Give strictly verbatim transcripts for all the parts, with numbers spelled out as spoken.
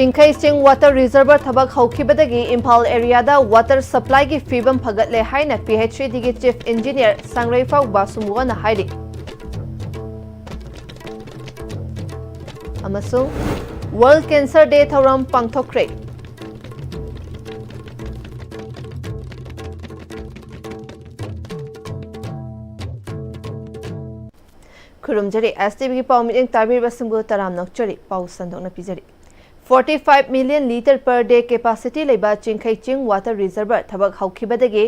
ꯆꯤꯡꯈꯩ ꯆꯤꯡ water reservoir ꯊꯕꯛ ꯍꯧꯈꯤꯕꯗꯒꯤ Imphal areaꯗ water supplyꯒꯤ ꯐꯤꯕꯝ ꯐꯒꯠꯂꯦ ꯍꯥꯏꯅ P H E Dꯒꯤ Chief Engineer ꯁꯪꯔꯩꯐꯥꯎ ꯕꯥꯁꯨꯃꯨꯑꯣꯅ ꯍꯥꯏꯔꯤ꯫ ꯑꯃꯁꯨꯡ World Cancer Day ꯊꯧꯔꯝ ꯄꯥꯡꯊꯣꯛꯈ꯭ꯔꯦ꯫ ꯈꯨꯔꯨꯝꯖꯔꯤ꯫ S T Vꯒꯤ ꯄꯥꯎ ꯃꯤꯠꯌꯦꯡ ꯇꯥꯕꯤꯔꯤꯕꯁꯤꯡꯕꯨ ꯇꯔꯥꯝꯅ ꯑꯣꯛꯆꯔꯤ꯫ ꯄꯥꯎ ꯁꯟꯗꯣꯛꯅ ꯄꯤꯖꯔꯤ꯫ Forty five million litre per day capacity ꯂꯩꯕ ꯆꯤꯡꯈꯩ ꯆꯤꯡ water reservoir ꯊꯕꯛ ꯍꯧꯈꯤꯕꯗꯒꯤ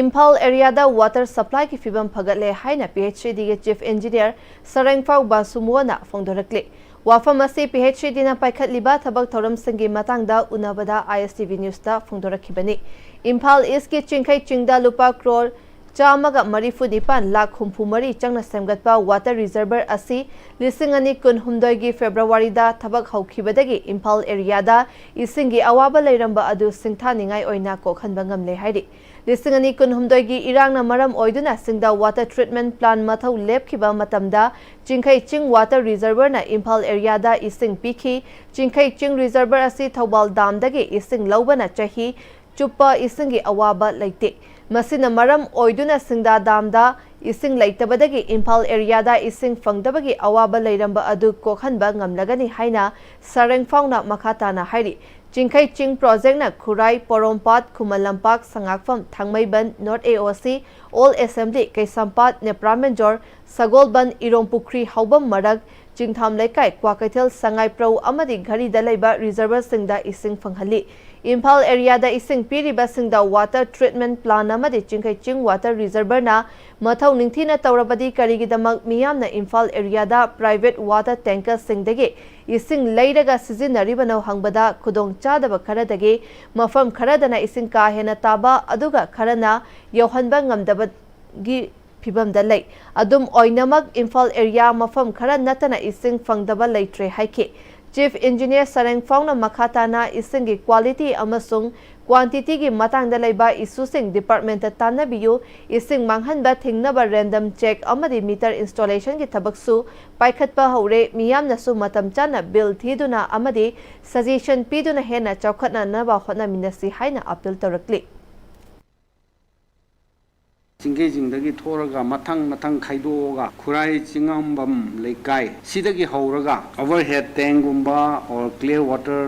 ꯏꯝꯐꯥꯜ areaꯗ water supplyꯒꯤ ꯐꯤꯕꯝ ꯐꯒꯠꯂꯦ ꯍꯥꯏꯅ P H E Dꯒꯤ Chief Engineer ꯁꯔꯦꯡꯐꯥꯎ ꯕꯥꯁꯨꯃꯨꯑꯣꯅ ꯐꯣꯡꯗꯣꯔꯛꯂꯤ꯫ ꯋꯥꯐꯝ ꯑꯁꯤ P H E Dꯅ ꯄꯥꯏꯈꯠꯂꯤꯕ ꯊꯕꯛ ꯊꯧꯔꯝꯁꯤꯡꯒꯤ ꯃꯇꯥꯡꯗ ꯎꯅꯕꯗ I S T V Newsꯇ ꯐꯣꯡꯗꯣꯔꯛꯈꯤꯕꯅꯤ꯫ Imphal Eastꯀꯤ ꯆꯤꯡꯈꯩ ꯆꯤꯡꯗ ꯂꯨꯄꯥ ꯀ꯭ꯔꯣꯔ ꯆꯥꯝꯃꯒ ꯃꯔꯤꯐꯨ ꯅꯤꯄꯥꯟ ꯂꯥꯈ ꯍꯨꯝꯐꯨ ꯃꯔꯤ ꯆꯪꯅ ꯁꯦꯝꯒꯠꯄ water reservoir ꯑꯁꯤ ꯂꯤꯁꯤꯡ ꯑꯅꯤ ꯀꯨꯟꯍꯨꯝꯗꯣꯏꯒꯤ Februaryꯗ ꯊꯕꯛ ꯍꯧꯈꯤꯕꯗꯒꯤ ꯏꯝꯐꯥꯜ areaꯗ ꯏꯁꯤꯡꯒꯤ ꯑꯋꯥꯕ ꯂꯩꯔꯝꯕ ꯑꯗꯨ ꯁꯤꯡꯊꯥꯅꯤꯡꯉꯥꯏ ꯑꯣꯏꯅ ꯀꯣꯛꯍꯟꯕ ꯉꯝꯂꯦ ꯍꯥꯏꯔꯤ꯫ ꯂꯤꯁꯤꯡ ꯑꯅꯤ ꯀꯨꯟꯍꯨꯝꯗꯣꯏꯒꯤ ꯏꯔꯥꯡꯅ ꯃꯔꯝ ꯑꯣꯏꯗꯨꯅ ꯁꯤꯡꯗ water treatment plant ꯃꯊꯧ ꯂꯦꯞꯈꯤꯕ ꯃꯇꯝꯗ ꯆꯤꯡꯈꯩ ꯆꯤꯡ water reservoirꯅ ꯏꯝꯐꯥꯜ areaꯗ ꯏꯁꯤꯡ ꯄꯤꯈꯤ꯫ ꯆꯤꯡꯈꯩ ꯆꯤꯡ reservoir ꯑꯁꯤ ꯊꯧꯕꯥꯜ damꯗꯒꯤ ꯏꯁꯤꯡ ꯂꯧꯕꯅ ꯆꯍꯤ ꯆꯨꯞꯄ ꯏꯁꯤꯡꯒꯤ ꯑꯋꯥꯕ ꯂꯩꯇꯦ꯫ ꯃꯁꯤꯅ ꯃꯔꯝ ꯑꯣꯏꯗꯨꯅ ꯁꯤꯡꯗꯥ damꯗ ꯏꯁꯤꯡ ꯂꯩꯇꯕꯗꯒꯤ ꯏꯝꯐꯥꯜ areaꯗ ꯏꯁꯤꯡ ꯐꯪꯗꯕꯒꯤ ꯑꯋꯥꯕ ꯂꯩꯔꯝꯕ ꯑꯗꯨ ꯀꯣꯛꯍꯟꯕ ꯉꯝꯂꯒꯅꯤ ꯍꯥꯏꯅ ꯁꯔꯦꯡꯐꯥꯎꯅ ꯃꯈꯥ ꯇꯥꯅ ꯍꯥꯏꯔꯤ꯫ ꯆꯤꯡꯈꯩ ꯆꯤꯡ projectꯅ ꯈꯨꯔꯥꯏ, ꯄꯣꯔꯣꯝꯄꯥꯠ, ꯈꯨꯃꯟ ꯂꯝꯄꯥꯛ, ꯁꯉꯥꯛꯐꯝ, ꯊꯥꯡꯃꯩꯕꯟ, North A O C, Old Assembly, ꯀꯩꯁꯥꯝꯄꯥꯠ, ꯅꯦꯄ꯭ꯔꯥꯃꯦꯟꯖꯣꯔ, ꯁꯒꯣꯜꯕꯟ, ꯏꯔꯣꯝ ꯄꯨꯈ꯭ꯔꯤ, ꯍꯥꯎꯕꯝ ꯃꯔꯛ, ꯆꯤꯡꯊꯥꯝ ꯂꯩꯀꯥꯏ, ꯀ꯭ꯋꯥꯀꯩꯊꯦꯜ, ꯁꯉꯥꯏꯄ꯭ꯔꯧ ꯑꯃꯗꯤ ꯘꯔꯤꯗ ꯂꯩꯕ reservoirꯁꯤꯡꯗ ꯏꯁꯤꯡ ꯐꯪꯍꯜꯂꯤ꯫ ꯏꯝꯐꯥꯜ areaꯗ ꯏꯁꯤꯡ ꯄꯤꯔꯤꯕꯁꯤꯡꯗ water treatment plant ꯑꯃꯗꯤ ꯆꯤꯡꯈꯩ ꯆꯤꯡ water reservoirꯅ ꯃꯊꯧ ꯅꯤꯡꯊꯤꯅ ꯇꯧꯔꯕꯗꯤ ꯀꯔꯤꯒꯤꯗꯃꯛ ꯃꯤꯌꯥꯝꯅ ꯏꯝꯐꯥꯜ areaꯗ private water tankerꯁꯤꯡꯗꯒꯤ ꯏꯁꯤꯡ ꯂꯩꯔꯒ ꯁꯤꯖꯤꯟꯅꯔꯤꯕꯅꯣ ꯍꯪꯕꯗ ꯈꯨꯗꯣꯡ ꯆꯥꯗꯕ ꯈꯔꯗꯒꯤ ꯃꯐꯝ ꯈꯔꯗꯅ ꯏꯁꯤꯡ ꯀꯥ ꯍꯦꯟꯅ ꯇꯥꯕ ꯑꯗꯨꯒ ꯈꯔꯅ ꯌꯧꯍꯟꯕ ꯉꯝꯗꯕꯒꯤ ꯐꯤꯕꯝꯗ ꯂꯩ꯫ ꯑꯗꯨꯝ ꯑꯣꯏꯅꯃꯛ ꯏꯝꯐꯥꯜ area ꯃꯐꯝ ꯈꯔ ꯅꯠꯇꯅ ꯏꯁꯤꯡ ꯐꯪꯗꯕ ꯂꯩꯇ꯭ꯔꯦ ꯍꯥꯏꯈꯤ꯫ Chief Engineer ꯁꯔꯦꯡꯐꯥꯎꯅ ꯃꯈꯥ ꯇꯥꯅ ꯏꯁꯤꯡꯒꯤ quality ꯑꯃꯁꯨꯡ Quantity ꯒꯤ ꯃꯇꯥꯡꯗ ꯂꯩꯕ issue ꯁꯤꯡ department ꯇ ꯇꯥꯟꯅꯕꯤꯌꯨ꯫ ꯏꯁꯤꯡ ꯃꯥꯡꯍꯟꯕ ꯊꯤꯡꯅꯕ random check ꯑꯃꯗꯤ meter installation ꯒꯤ ꯊꯕꯛꯁꯨ ꯄꯥꯏꯈꯠꯄ ꯍꯧꯔꯦ꯫ ꯃꯤꯌꯥꯝꯅꯁꯨ ꯃꯇꯝ ꯆꯥꯅ bill ꯊꯤꯗꯨꯅ ꯑꯃꯗꯤ suggestion ꯄꯤꯗꯨꯅ ꯍꯦꯟꯅ ꯆꯥꯎꯈꯠꯅꯅꯕ ꯍꯣꯠꯅꯃꯤꯟꯅꯁꯤ ꯍꯥꯏꯅ appeal ꯇꯧꯔꯛꯂꯤ꯫ ꯆꯤꯡꯈꯩꯖꯤꯡꯗꯒꯤ ꯊꯣꯔꯒ ꯃꯊꯪ ꯃꯊꯪ ꯈꯥꯏꯗꯣꯛꯑꯒ ꯈꯨꯔꯥꯏ ꯆꯤꯡꯉꯥꯝꯕꯝ ꯂꯩꯀꯥꯏ ꯁꯤꯗꯒꯤ ꯍꯧꯔꯒ overhead tank ꯒꯨꯝꯕ or clear water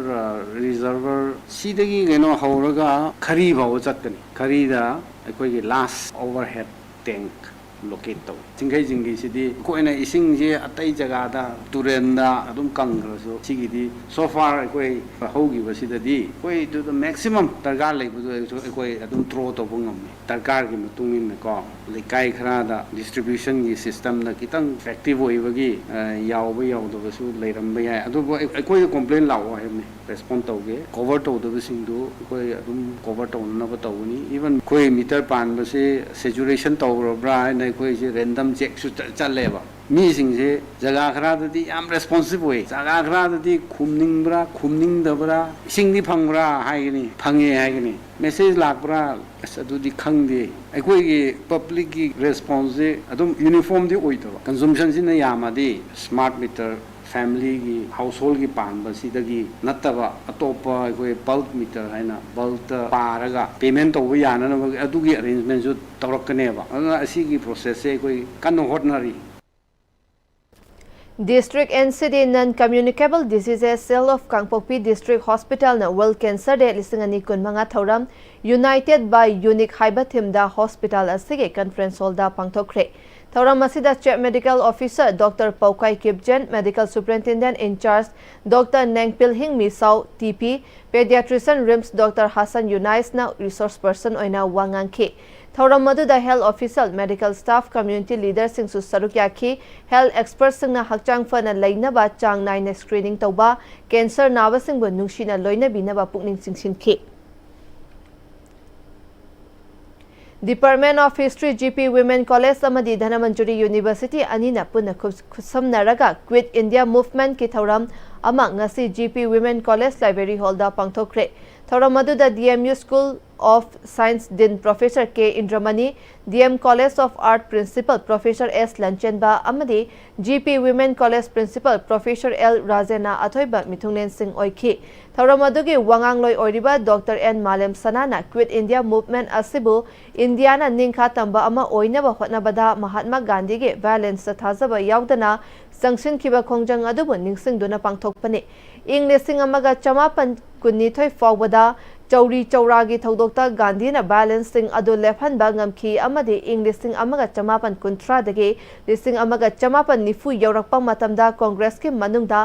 reservoir ꯁꯤꯗꯒꯤ ꯀꯩꯅꯣ ꯍꯧꯔꯒ ꯈꯔꯤ ꯐꯥꯎꯕ ꯆꯠꯀꯅꯤ꯫ ꯈꯔꯤꯗ ꯑꯩꯈꯣꯏꯒꯤ last overhead tank locate ꯇꯧꯏ꯫ ꯆꯤꯡꯈꯩꯖꯤꯡꯒꯤꯁꯤꯗꯤ ꯑꯩꯈꯣꯏꯅ ꯏꯁꯤꯡꯁꯦ ꯑꯇꯩ ꯖꯒꯥꯗ ꯇꯨꯔꯦꯟꯗ ꯑꯗꯨꯝ ꯀꯪꯈ꯭ꯔꯁꯨ ꯁꯤꯒꯤꯗꯤ so far ꯑꯩꯈꯣꯏ ꯍꯧꯈꯤꯕꯁꯤꯗꯗꯤ ꯑꯩꯈꯣꯏ to the maximum ꯗꯔꯀꯥꯔ ꯂꯩꯕꯗꯨ ꯑꯩꯈꯣꯏ ꯑꯗꯨꯝ throw ꯇꯧꯕ ꯉꯝꯃꯤ꯫ ꯗꯔꯀꯥꯔꯒꯤ ꯃꯇꯨꯡ ꯏꯟꯅꯀꯣ ꯂꯩꯀꯥꯏ ꯈꯔꯗ distribution ꯒꯤ system ꯗ ꯈꯤꯇꯪ effective ꯑꯣꯏꯕꯒꯤ ꯌꯥꯎꯕ ꯌꯥꯎꯗꯕꯁꯨ ꯂꯩꯔꯝꯕ ꯌꯥꯏ꯫ ꯑꯗꯨꯕꯨ ꯑꯩꯈꯣꯏꯗ complain ꯂꯥꯛꯑꯣ ꯍꯥꯏꯕꯅꯤ꯫ Respond ꯇꯧꯒꯦ꯫ Cover ꯇꯧꯗꯕꯁꯤꯡꯗꯨ ꯑꯩꯈꯣꯏ ꯑꯗꯨꯝ cover ꯇꯧꯅꯅꯕ ꯇꯧꯒꯅꯤ꯫ Even ꯑꯩꯈꯣꯏ meter ꯄꯥꯟꯕꯁꯦ saturation ꯇꯧꯔꯕ꯭ꯔꯥ ꯍꯥꯏꯅ ꯑꯩꯈꯣꯏꯁꯦ random check ꯁꯨ ꯆꯠꯂꯦꯕ꯫ ꯃꯤꯁꯤꯡꯁꯦ ꯖꯒꯥ ꯈꯔꯗꯗꯤ ꯌꯥꯝ responsive ꯑꯣꯏ, ꯖꯒꯥ ꯈꯔꯗꯗꯤ ꯈꯨꯝꯅꯤꯡꯕ꯭ꯔꯥ ꯈꯨꯝꯅꯤꯡꯗꯕ꯭ꯔꯥ, ꯏꯁꯤꯡꯗꯤ ꯐꯪꯕ꯭ꯔꯥ ꯍꯥꯏꯒꯅꯤ, ꯐꯪꯉꯦ ꯍꯥꯏꯒꯅꯤ, message ꯂꯥꯛꯄ꯭ꯔꯥ, ꯑꯁ ꯑꯗꯨꯗꯤ ꯈꯪꯗꯦ꯫ ꯑꯩꯈꯣꯏꯒꯤ public ꯀꯤ response ꯁꯦ ꯑꯗꯨꯝ uniform ꯗꯤ ꯑꯣꯏꯗꯕ꯫ Consumption ꯁꯤꯅ ꯌꯥꯝꯃꯗꯤ smart meter family ꯒꯤ household ꯀꯤ ꯄꯥꯟꯕꯁꯤꯗꯒꯤ ꯅꯠꯇꯕ ꯑꯇꯣꯞꯄ ꯑꯩꯈꯣꯏ bulk meter ꯍꯥꯏꯅ bulk ꯇ ꯄꯥꯔꯒ payment ꯇꯧꯕ ꯌꯥꯅꯅꯕ ꯑꯗꯨꯒꯤ arrangement ꯁꯨ ꯇꯧꯔꯛꯀꯅꯦꯕ꯫ ꯑꯗꯨꯅ ꯑꯁꯤꯒꯤ process ꯁꯦ ꯑꯩꯈꯣꯏ ꯀꯟꯅ ꯍꯣꯠꯅꯔꯤ꯫ District N C D Non Communicable Diseases Cell of Kangpokpi District Hospital ꯅ World Cancer Day ꯂꯤꯁꯤꯡ ꯑꯅꯤ ꯀꯨꯟꯃꯉꯥ ꯊꯧꯔꯝ United by Unique ꯍꯥꯏꯕ theme ꯗ hospital ꯑꯁꯤꯒꯤ conference hall ꯗ ꯄꯥꯡꯊꯣꯛꯈ꯭ꯔꯦ꯫ ꯊꯧꯔꯝ ꯑꯁꯤꯗ Chief Medical Officer Doctor ꯄꯧꯀꯥꯏ ꯀꯤꯞꯖꯦꯟ, Medical Superintendent in charge Doctor ꯅꯦꯡꯄꯤꯜꯍꯤꯡ ꯃꯤꯁꯥꯎ, T P, Pediatrician, RIMS, Doctor Hasan ꯌꯨꯅꯥꯏꯁꯅ resource person ꯑꯣꯏꯅ ꯋꯥ ꯉꯥꯡꯈꯤ꯫ ꯊꯧꯔꯝ ꯑꯗꯨꯗ health official, medical staff, community leader ꯁꯤꯡꯁꯨ ꯁꯔꯨꯛ ꯌꯥꯈꯤ꯫ Health expert ꯁꯤꯡꯅ ꯍꯛꯆꯥꯡ ꯐꯅ ꯂꯩꯅꯕ ꯆꯥꯡ ꯅꯥꯏꯅ screening ꯇꯧꯕ, cancer ꯅꯥꯕꯁꯤꯡꯕꯨ ꯅꯨꯡꯁꯤꯅ ꯂꯣꯏꯅꯕꯤꯅꯕ ꯄꯨꯛꯅꯤꯡ ꯆꯤꯡꯁꯤꯟꯈꯤ꯫ Department of History, G P Women College ꯑꯃꯗꯤ ꯙꯅꯃꯟꯖꯨꯔꯤ University ꯑꯅꯤꯅ ꯄꯨꯟꯅ ꯈꯨꯠ-, ꯈꯨꯠꯁꯝꯅꯔꯒ Quit India Movement ꯀꯤ ꯊꯧꯔꯝ ꯑꯃ ꯉꯁꯤ G P Women College Library Hall ꯗ ꯄꯥꯡꯊꯣꯛꯈ꯭ꯔꯦ꯫ ꯊꯧꯔꯝ ꯑꯗꯨꯗ D M U School of Science Dean Professor K Indramani, D M College of Art Principal Professor S Lanchenba ꯑꯃꯗꯤ G P Women College Principal Professor L Rajena ꯑꯊꯣꯏꯕ ꯃꯤꯊꯨꯡꯂꯦꯟꯁꯤꯡ ꯑꯣꯏꯈꯤ꯫ ꯊꯧꯔꯝ ꯑꯗꯨꯒꯤ ꯋꯥꯉꯥꯡꯂꯣꯏ ꯑꯣꯏꯔꯤꯕ Doctor N ꯃꯥꯂꯦꯝ ꯁꯅꯥꯅ Quit India Movement ꯑꯁꯤꯕꯨ ꯏꯟꯗꯤꯌꯥꯅ ꯅꯤꯡꯈꯥ ꯇꯝꯕ ꯑꯃ ꯑꯣꯏꯅꯕ ꯍꯣꯠꯅꯕꯗ ꯃꯍꯥꯠꯃꯥ ꯒꯥꯟꯙꯤꯒꯤ violence ꯊꯥꯖꯕ ꯌꯥꯎꯗꯅ ꯆꯪꯁꯤꯟꯈꯤꯕ ꯈꯣꯡꯖꯪ ꯑꯗꯨꯕꯨ ꯅꯤꯡꯁꯤꯡꯗꯨꯅ ꯄꯥꯡꯊꯣꯛꯄꯅꯤ꯫ ꯏꯪ ꯂꯤꯁꯤꯡ ꯑꯃꯒ ꯆꯃꯥꯄꯟ ꯀꯨꯟꯅꯤꯊꯣꯏ ꯐꯥꯎꯕꯗ ꯆꯧꯔꯤ ꯆꯧꯔꯥꯒꯤ ꯊꯧꯗꯣꯛꯇ ꯒꯥꯟꯙꯤꯅ violence ꯁꯤꯡ ꯑꯗꯨ ꯂꯦꯞꯍꯟꯕ ꯉꯝꯈꯤ ꯑꯃꯗꯤ ꯏꯪ ꯂꯤꯁꯤꯡ ꯑꯃꯒ ꯆꯃꯥꯄꯟ ꯀꯨꯟꯊ꯭ꯔꯥꯗꯒꯤ ꯂꯤꯁꯤꯡ ꯑꯃꯒ ꯆꯃꯥꯄꯟ ꯅꯤꯐꯨ ꯌꯧꯔꯛꯄ ꯃꯇꯝꯗ ꯀꯣꯡꯒ꯭ꯔꯦꯁꯀꯤ ꯃꯅꯨꯡꯗ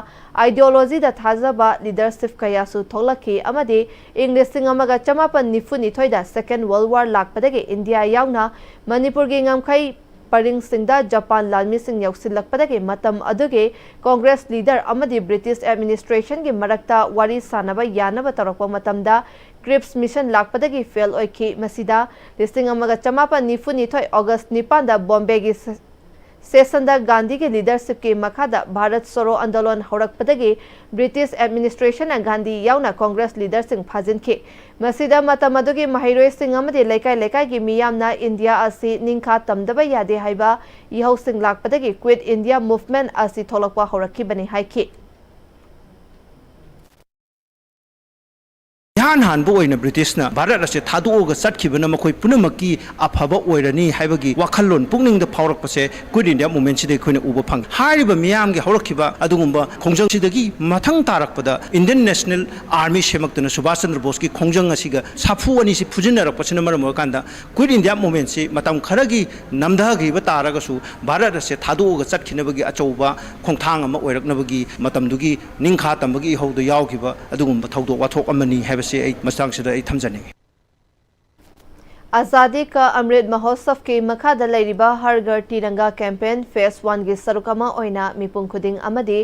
ideology ꯗ ꯊꯥꯖꯕ leadership ꯀꯌꯥꯁꯨ ꯊꯣꯛꯂꯛꯈꯤ ꯑꯃꯗꯤ ꯏꯪ ꯂꯤꯁꯤꯡ ꯑꯃꯒ ꯆꯃꯥꯄꯟ ꯅꯤꯐꯨ ꯅꯤꯊꯣꯏꯗ Second World War ꯂꯥꯛꯄꯗꯒꯤ ꯏꯟꯗꯤꯌꯥ ꯌꯥꯎꯅ ꯃꯅꯤꯄꯨꯔꯒꯤ ꯉꯝꯈꯩ ꯄꯔꯤꯡꯁꯤꯡꯗ ꯖꯄꯥꯟ ꯂꯥꯟꯃꯤꯁꯤꯡ ꯌꯧꯁꯤꯜꯂꯛꯄꯗꯒꯤ ꯃꯇꯝ ꯑꯗꯨꯒꯤ ꯀꯣꯡꯒ꯭ꯔꯦꯁ leader ꯑꯃꯗꯤ British administration ꯒꯤ ꯃꯔꯛꯇ ꯋꯥꯔꯤ ꯁꯥꯅꯕ ꯌꯥꯅꯕ ꯇꯧꯔꯛꯄ ꯃꯇꯝꯗ Cripps Mission ꯂꯥꯛꯄꯗꯒꯤ fail ꯑꯣꯏꯈꯤ꯫ ꯃꯁꯤꯗ ꯂꯤꯁꯤꯡ ꯑꯃꯒ ꯆꯃꯥꯄꯟ ꯅꯤꯐꯨ ꯅꯤꯊꯣꯏ August ꯅꯤꯄꯥꯟꯗ ꯕꯣꯝꯕꯦꯒꯤ ꯁꯦ-, session ꯗ ꯒꯥꯟꯙꯤꯒꯤ leadership ꯀꯤ ꯃꯈꯥꯗ ꯚꯥꯔꯠ ꯆꯣꯔꯣ ꯑꯟꯗꯣꯂꯟ ꯍꯧꯔꯛꯄꯗꯒꯤ British administration ꯅ ꯒꯥꯟꯙꯤ ꯌꯥꯎꯅ ꯀꯣꯡꯒ꯭ꯔꯦꯁ leader ꯁꯤꯡ ꯐꯥꯖꯤꯟꯈꯤ꯫ ꯃꯁꯤꯗ ꯃꯇꯝ ꯑꯗꯨꯒꯤ ꯃꯍꯩꯔꯣꯏꯁꯤꯡ ꯑꯃꯗꯤ ꯂꯩꯀꯥꯏ ꯂꯩꯀꯥꯏꯒꯤ ꯃꯤꯌꯥꯝꯅ ꯏꯟꯗꯤꯌꯥ ꯑꯁꯤ ꯅꯤꯡꯈꯥ ꯇꯝꯗꯕ ꯌꯥꯗꯦ ꯍꯥꯏꯕ ꯏꯍꯧꯁꯤꯡ ꯂꯥꯛꯄꯗꯒꯤ Quit India Movement ꯑꯁꯤ ꯊꯣꯛꯂꯛꯄ ꯍꯧꯔꯛꯈꯤꯕꯅꯤ ꯍꯥꯏꯈꯤ꯫ ꯏꯍꯥꯟ ꯍꯥꯟꯕ ꯑꯣꯏꯅ ꯕ꯭ꯔꯤꯇꯤꯁꯅ ꯚꯥꯔꯠ ꯑꯁꯦ ꯊꯥꯗꯣꯛꯑꯒ ꯆꯠꯈꯤꯕꯅ ꯃꯈꯣꯏ ꯄꯨꯝꯅꯃꯛꯀꯤ ꯑꯐꯕ ꯑꯣꯏꯔꯅꯤ ꯍꯥꯏꯕꯒꯤ ꯋꯥꯈꯜꯂꯣꯟ ꯄꯨꯛꯅꯤꯡꯗ ꯐꯥꯎꯔꯛꯄꯁꯦ Quit India Movement ꯁꯤꯗ ꯑꯩꯈꯣꯏꯅ ꯎꯕ ꯐꯪꯉꯤ꯫ ꯍꯥꯏꯔꯤꯕ ꯃꯤꯌꯥꯝꯒꯤ ꯍꯧꯔꯛꯈꯤꯕ ꯑꯗꯨꯒꯨꯝꯕ ꯈꯣꯡꯖꯪꯁꯤꯗꯒꯤ ꯃꯊꯪ ꯇꯥꯔꯛꯄꯗ Indian National Army ꯁꯦꯝꯃꯛꯇꯨꯅ Subhash Chandra ꯕꯣꯁꯀꯤ ꯈꯣꯡꯖꯪ ꯑꯁꯤꯒ ꯁꯥꯐꯨ ꯑꯅꯤꯁꯤ ꯐꯨꯖꯤꯟꯅꯔꯛꯄꯁꯤꯅ ꯃꯔꯝ ꯑꯣꯏꯔꯀꯥꯟꯗ Quit India Movement ꯁꯤ ꯃꯇꯝ ꯈꯔꯒꯤ ꯅꯝꯊꯈꯤꯕ ꯇꯥꯔꯒꯁꯨ ꯚꯥꯔꯠ ꯑꯁꯦ ꯊꯥꯗꯣꯛꯑꯒ ꯆꯠꯈꯤꯅꯕꯒꯤ ꯑꯆꯧꯕ ꯈꯣꯡꯊꯥꯡ ꯑꯃ ꯑꯣꯏꯔꯛꯅꯕꯒꯤ ꯃꯇꯝꯗꯨꯒꯤ ꯅꯤꯡꯈꯥ ꯇꯝꯕꯒꯤ ꯏꯍꯧꯗ ꯌꯥꯎꯈꯤꯕ ꯑꯗꯨꯒꯨꯝꯕ ꯊꯧꯗꯣꯛ ꯋꯥꯊꯣꯛ ꯑꯃꯅꯤ ꯍꯥꯏꯕꯁꯤ ꯑꯩ ꯃꯇꯥꯡꯁꯤꯗ ꯑꯩ ꯊꯝꯖꯅꯤꯡꯏ꯫ ꯑꯖꯥꯗꯤ ꯀꯥ ꯑꯃ꯭ꯔꯤꯠ ꯃꯍꯣꯠꯁꯕꯀꯤ ꯃꯈꯥꯗ ꯂꯩꯔꯤꯕ ꯍꯔ ꯘꯔ ꯇꯤꯔꯪꯒꯥ ꯀꯦꯝꯄꯦꯟ ꯐꯦꯖ ꯋꯥꯟꯒꯤ ꯁꯔꯨꯛ ꯑꯃ ꯑꯣꯏꯅ ꯃꯤꯄꯨꯝ ꯈꯨꯗꯤꯡ ꯑꯃꯗꯤ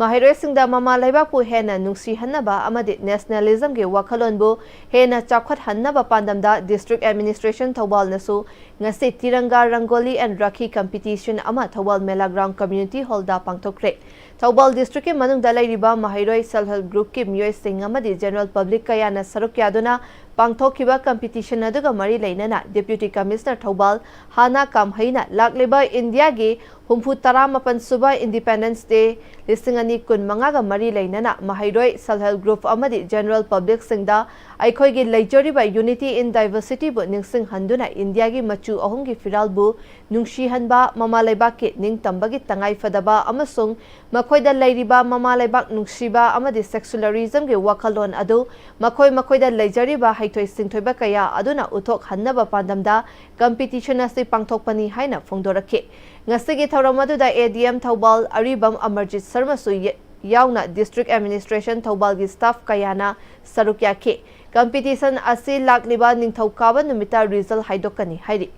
ꯃꯍꯩꯔꯣꯏꯁꯤꯡꯗ ꯃꯃꯥ ꯂꯩꯕꯥꯛꯄꯨ ꯍꯦꯟꯅ ꯅꯨꯡꯁꯤꯍꯟꯅꯕ ꯑꯃꯗꯤ ꯅꯦꯁꯅꯦꯂꯤꯖꯝꯒꯤ ꯋꯥꯈꯜꯂꯣꯟꯕꯨ ꯍꯦꯟꯅ ꯆꯥꯎꯈꯠꯍꯟꯅꯕ ꯄꯥꯟꯗꯝꯗ ꯗꯤꯁꯇ꯭ꯔꯤꯛ ꯑꯦꯗꯃꯤꯅꯤꯁꯇ꯭ꯔꯦꯁꯟ ꯊꯧꯕꯥꯜꯅꯁꯨ ꯉꯁꯤ ꯇꯤꯔꯪꯒꯥ ꯔꯪꯒꯣꯂꯤ ꯑꯦꯟ ꯔꯥꯈꯤ ꯀꯝꯄꯤꯇꯤꯁꯟ ꯑꯃ ꯊꯧꯕꯥꯜ ꯃꯦꯂꯥ ꯒ꯭ꯔꯥꯎꯟ ꯀꯝꯃ꯭ꯌꯨꯅꯤꯇꯤ ꯍꯣꯜꯗ ꯄꯥꯡꯊꯣꯛꯈ꯭ꯔꯦ꯫ ꯊꯧꯕꯥꯜ ꯗꯤꯁꯇ꯭ꯔꯤꯛꯀꯤ ꯃꯅꯨꯡꯗ ꯂꯩꯔꯤꯕ ꯃꯍꯩꯔꯣꯏ, ꯁꯦꯜꯐ ꯍꯦꯜꯞ ꯒ꯭ꯔꯨꯞꯀꯤ ꯃꯤꯑꯣꯏꯁꯤꯡ ꯑꯃꯗꯤ ꯖꯦꯅꯔꯦꯜ ꯄꯕ꯭ꯂꯤꯛ ꯀꯌꯥꯅ ꯁꯔꯨꯛ ꯌꯥꯗꯨꯅ ꯄꯥꯡꯊꯣꯛꯈꯤꯕ ꯀꯝꯄꯤꯇꯤꯁꯟ ꯑꯗꯨꯒ ꯃꯔꯤ ꯂꯩꯅꯅ ꯗꯦꯄ꯭ꯌꯨꯇꯤ ꯀꯃꯤꯁꯅꯔ ꯊꯧꯕꯥꯜ ꯍꯥꯅꯥ ꯀꯥꯝꯍꯩꯅ ꯂꯥꯛꯂꯤꯕ ꯏꯟꯗꯤꯌꯥꯒꯤ ꯍꯨꯝꯐꯨ ꯇꯔꯥꯃꯥꯄꯟ ꯁꯨꯕ ꯏꯟꯗꯤꯄꯦꯟꯗꯦꯟꯁ ꯗꯦ ꯂꯤꯁꯤꯡ ꯑꯅꯤ ꯀꯨꯟ ꯃꯉꯥꯒ ꯃꯔꯤ ꯂꯩꯅꯅ ꯃꯍꯩꯔꯣꯏ, ꯁꯦꯜꯐ ꯍꯦꯜꯞ ꯒ꯭ꯔꯨꯞ ꯑꯃꯗꯤ ꯖꯦꯅꯔꯦꯜ ꯄꯕ꯭ꯂꯤꯛꯁꯤꯡꯗ ꯑꯩꯈꯣꯏꯒꯤ ꯂꯩꯖꯔꯤꯕ ꯌꯨꯅꯤꯇꯤ ꯏꯟ ꯗꯥꯏꯚꯔꯁꯤꯇꯤꯕꯨ ꯅꯤꯡꯁꯤꯡꯍꯟꯗꯨꯅ ꯏꯟꯗꯤꯌꯥꯒꯤ ꯃꯆꯨ ꯑꯍꯨꯝꯒꯤ ꯐꯤꯔꯥꯜꯕꯨ ꯅꯨꯡꯁꯤꯍꯟꯕ, ꯃꯃꯥ ꯂꯩꯕꯥꯛꯀꯤ ꯅꯤꯡꯇꯝꯕꯒꯤ ꯇꯉꯥꯏꯐꯗꯕ ꯑꯃꯁꯨꯡ ꯃꯈꯣꯏꯗ ꯂꯩꯔꯤꯕ ꯃꯃꯥ ꯂꯩꯕꯥꯛ ꯅꯨꯡꯁꯤꯕ ꯑꯃꯗꯤ ꯁꯦꯀ꯭ꯌꯨꯂꯔꯤꯖꯝꯒꯤ ꯋꯥꯈꯜꯂꯣꯟ ꯑꯗꯨ ꯃꯈꯣꯏ ꯃꯈꯣꯏꯗ ꯂꯩꯖꯔꯤꯕ ꯍꯩꯊꯣꯏ ꯁꯤꯡꯊꯣꯏꯕ ꯀꯌꯥ ꯑꯗꯨꯅ ꯎꯠꯊꯣꯛꯍꯟꯅꯕ ꯄꯥꯟꯗꯝꯗ ꯀꯝꯄꯤꯇꯤꯁꯟ ꯑꯁꯤ ꯄꯥꯡꯊꯣꯛꯄꯅꯤ ꯍꯥꯏꯅ ꯐꯣꯡꯗꯣꯔꯛꯈꯤ꯫ ꯉꯁꯤꯒꯤ ꯊꯧꯔꯝ ꯑꯗꯨꯗ ꯑꯦ ꯗꯤ ꯑꯦꯝ ꯊꯧꯕꯥꯜ ꯑꯔꯤꯕꯝ ꯑꯃꯔꯖꯤꯠ ꯁꯔꯃꯁꯨ ꯌ-, ꯌꯥꯎꯅ ꯗꯤꯁꯇ꯭ꯔꯤꯛ ꯑꯦꯗꯃꯤꯅꯤꯁꯇ꯭ꯔꯦꯁꯟ ꯊꯧꯕꯥꯜꯒꯤ ꯁ꯭ꯇꯥꯐ ꯀꯌꯥꯅ ꯁꯔꯨꯛ ꯌꯥꯈꯤ꯫ ꯀꯝꯄꯤꯇꯤꯁꯟ ꯑꯁꯤ ꯂꯥꯛꯂꯤꯕ ꯅꯤꯡꯊꯧꯀꯥꯕ ꯅꯨꯃꯤꯠꯇ ꯔꯤꯖꯜ ꯍꯥꯏꯗꯣꯛꯀꯅꯤ ꯍꯥꯏꯔꯤ꯫